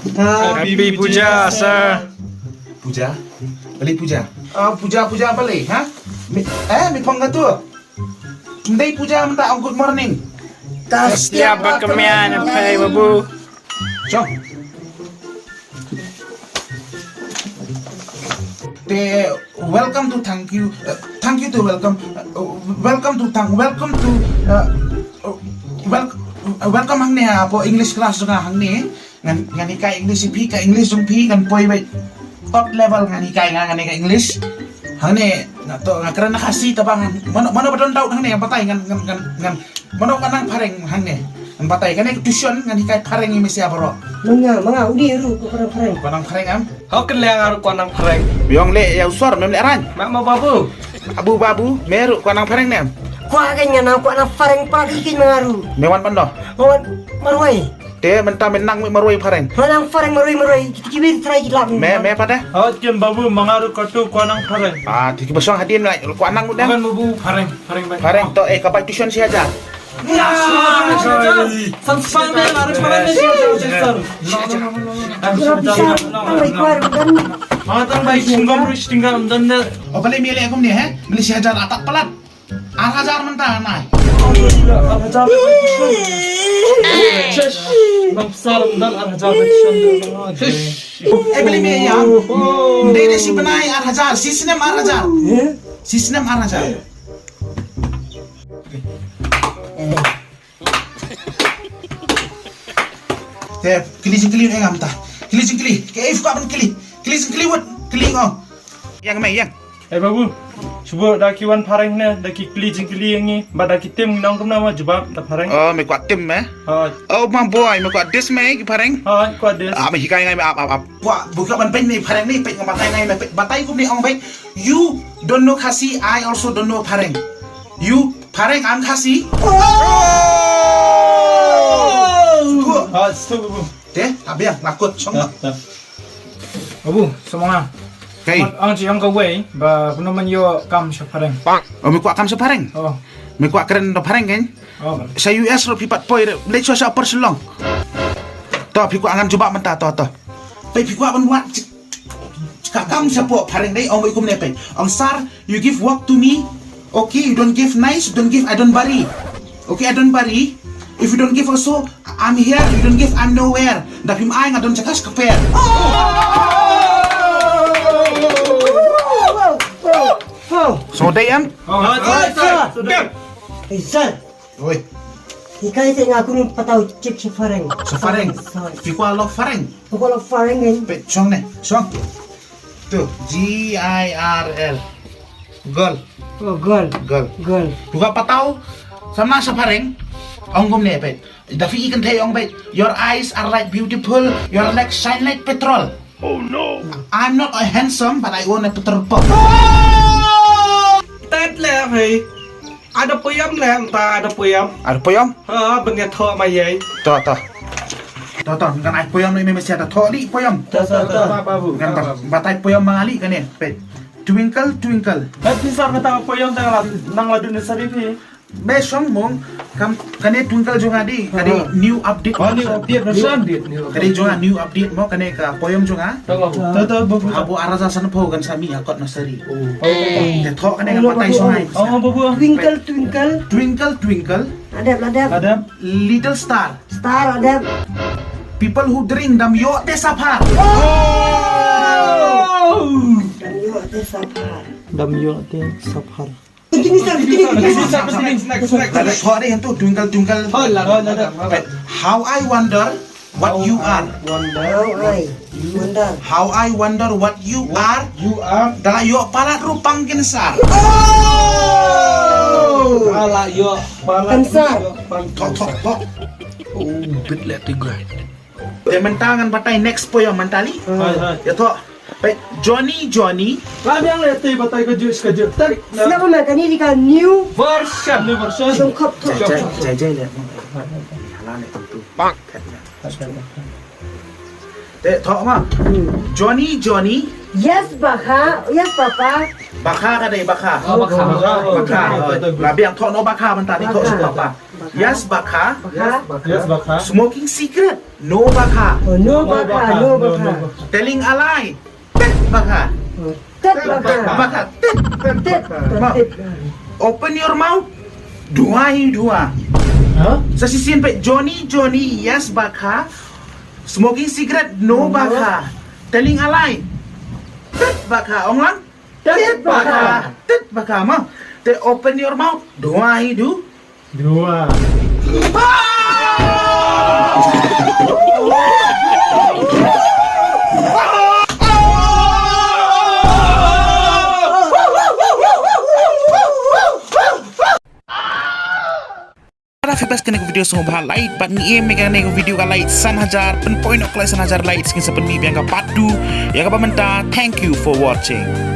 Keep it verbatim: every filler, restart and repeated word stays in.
Happy puja, sir. Puja? Balei puja? Ah, puja, puja balei, ha? Mi, eh, mi phong katu. Ndei puja mynta ong good morning. Ka stia ba kemia ne phai babu. Chong. Te welcome to thank you, uh, thank you to welcome, uh, welcome to thank, welcome to, uh, uh, wel-, uh, welcome hangne ha po English class nga hangne. Ngan, ngan hikai English ïa phi, ka English jong phi ngan poi beit top level, ngan hikai nga ngan hikai English. Hangne nga to nga kren Khasi taba ngan, mano, mano ba don doubt hangne ngan batai, ngan, ngan, ngan, ngan, mano ka nang phareng hangne ngan batai. Kane ka tuition ngan hikai phareng ïa misia baroh. Manga, manga, udi ruh ka phareng, phareng. Ka nang phareng am? Hau kynleng ar ko nang phareng. Biong le ïa u sor mem le rang. Mak ma babu. Babu, babu, me ruh ko nang phareng ne em? Kwah kan nga nang kwah nang phareng, phareng ikin manga ruh. Me wan ban doh? Wan marwei. Te mynta me nang me marwei phareng. Nang phareng marwei, marwei. Kita kiwir try ki lap. Me, me pat de? Hau kin babu, manga ruh katu ko nang phareng. Ah, te ki ba shong hadien me ko nang ruh ne em? Kan babu phareng, phareng bai. Phareng to, eh, ka bai tuition shi hajar. O balei me leh kumne, he? Balei shi hajar atat palat. Ar hajar mynta nai. Eh, balei me ïa? Dei dei shi bnai ar hajar, shi snem ar hajar. Shi snem ar hajar. Te kylli jingkylli ïa nga mynta. Kylli jingkylli. Ke if ka ban kylli. Kylli jingkylli wut. Kylli nga. Ïa me ïa. Eh babu. Shu buh da ki wan phareng ne, da ki kylli jingkylli ïa ngi, bad da ki tim ngi nang kumno ma jubab da phareng. Oh, me kwah tim me. Oh, my boy, me kwah dis me ki phareng. Oh, kwah dis. Ah, me hikai ngai me ap ap ap. Kwah buh ka ban pyn me phareng ne, pyn nga batai ngai me, pyn batai kumne ong beit. You don't know Khasi, I also don't know phareng. You phareng, I'm Khasi. Oh! Te, abiang, lakut, song. Babu, semanga. Kai. Ang chi ong kawei ba pynman ïoh kam sha phareng. Oh, me kwah kam sha phareng? Oh. Me kwah kren da phareng kan? Oh. Sha U S ruh phi pat poi, leit sha sha Upper Shillong. To, phi kwah ngan jubab mynta to, to. Peit phi kwah ban wad. Ka kam shapoh phareng dei ong beit kumne peit. Ong sir, you give work to me. Okay, you don't give nice, you don't give, I don't worry. Okay, I don't worry. If you don't give also, I'm here. You don't give, I'm nowhere. Da phim ai nga don jaka sha ka fair. So dei em? Hey sir. Oi. Hikai te nga kunu patau chip sha phareng. Sha phareng. Phi kwah lok phareng. Phi kwah lok phareng kan? Peit shong ne, shong. Tu, G I R L. Girl. Oh, girl. Girl. Girl. Phi kwah patau samla sha phareng. Ong kumne peit. Da phi i kynthei ong beit. Your eyes are like beautiful. Your legs shine like petrol. Oh no. I'm not a handsome, but I own a petrol pump. Tet le hei. Ada puyam le, ta ada puyam. Ada puyam? Ha, bengnya tho ma yei. To, to. To, to, ngan ai puyam ni me sia to tho di puyam. To, to, to. Ngan ba, batai puyam ma ngali kane. Peit. Twinkle, twinkle. Hei, pisa kata puyam ta nang la dun sari phi. Be song mong, kam, kane twinkle jong nga di, kane new update. Oh, new update version. Kane jong nga new update mo, kane ka puyam jong nga. To, to, babu. Abu ar hajar sanphew kan sa mih ha kot nursery. Oh. Te tho kane ka batai song ai. Oh, babu. Twinkle, twinkle. Twinkle, twinkle. Adep, adep. Adep. Little star. Star, adep. People who drink dam ïoh te saphar. Oh. Dam ïoh te saphar. Dam ïoh te saphar. Continue, sir, continue, continue. Next, next, next, next. Lada short dei tu, twinkle, twinkle. Oh, la, la, la, la. How I wonder what you are. Wonder. How I wonder. How I wonder what you are. You are. Da la ïoh palat ruh pang kensar. Oh! Da la ïoh palat. Kensar. Thok, thok, thok. Oh, bit le tiga. Te mynta ngan batai next puyam mynta li. Hai, hai. Ïa to. Peit, Johnny, Johnny. Lah biang le te batai ka jus ka jus. Tarik. Sngap ma kane dei ka new version. New version. Song khop khop. Jai, jai, jai, jai le. Hala le tu. Bang. Te thok ma. Hmm. Johnny, Johnny. Yes, Bakha. Yes, Papa. Bakha ka dei Bakha. Oh, Bakha. Bakha. Lah biang thok no Bakha mynta ni thok sha Papa. Yes bakha. Yes bakha. Smoking cigarette, no bakha. No bakha, no bakha. Telling a lie, tet bakha. Tet bakha. Bakha, tet. Tet. Open your mouth, dua hi dua. Sa shisien peit, Johnny, Johnny, yes bakha. Smoking cigarette, no bakha. Telling a lie, tet bakha. Ong lang, tet bakha. Tet bakha mo. Te open your mouth, dua hi du. Dua. Para feedback kane ka video sngewbha like bad ngi em kane ka video ka like san hajar, pynpoi nok like san hajar like, skin sa pynmih biang ka part two. Ya ka ba mynta, thank you for watching.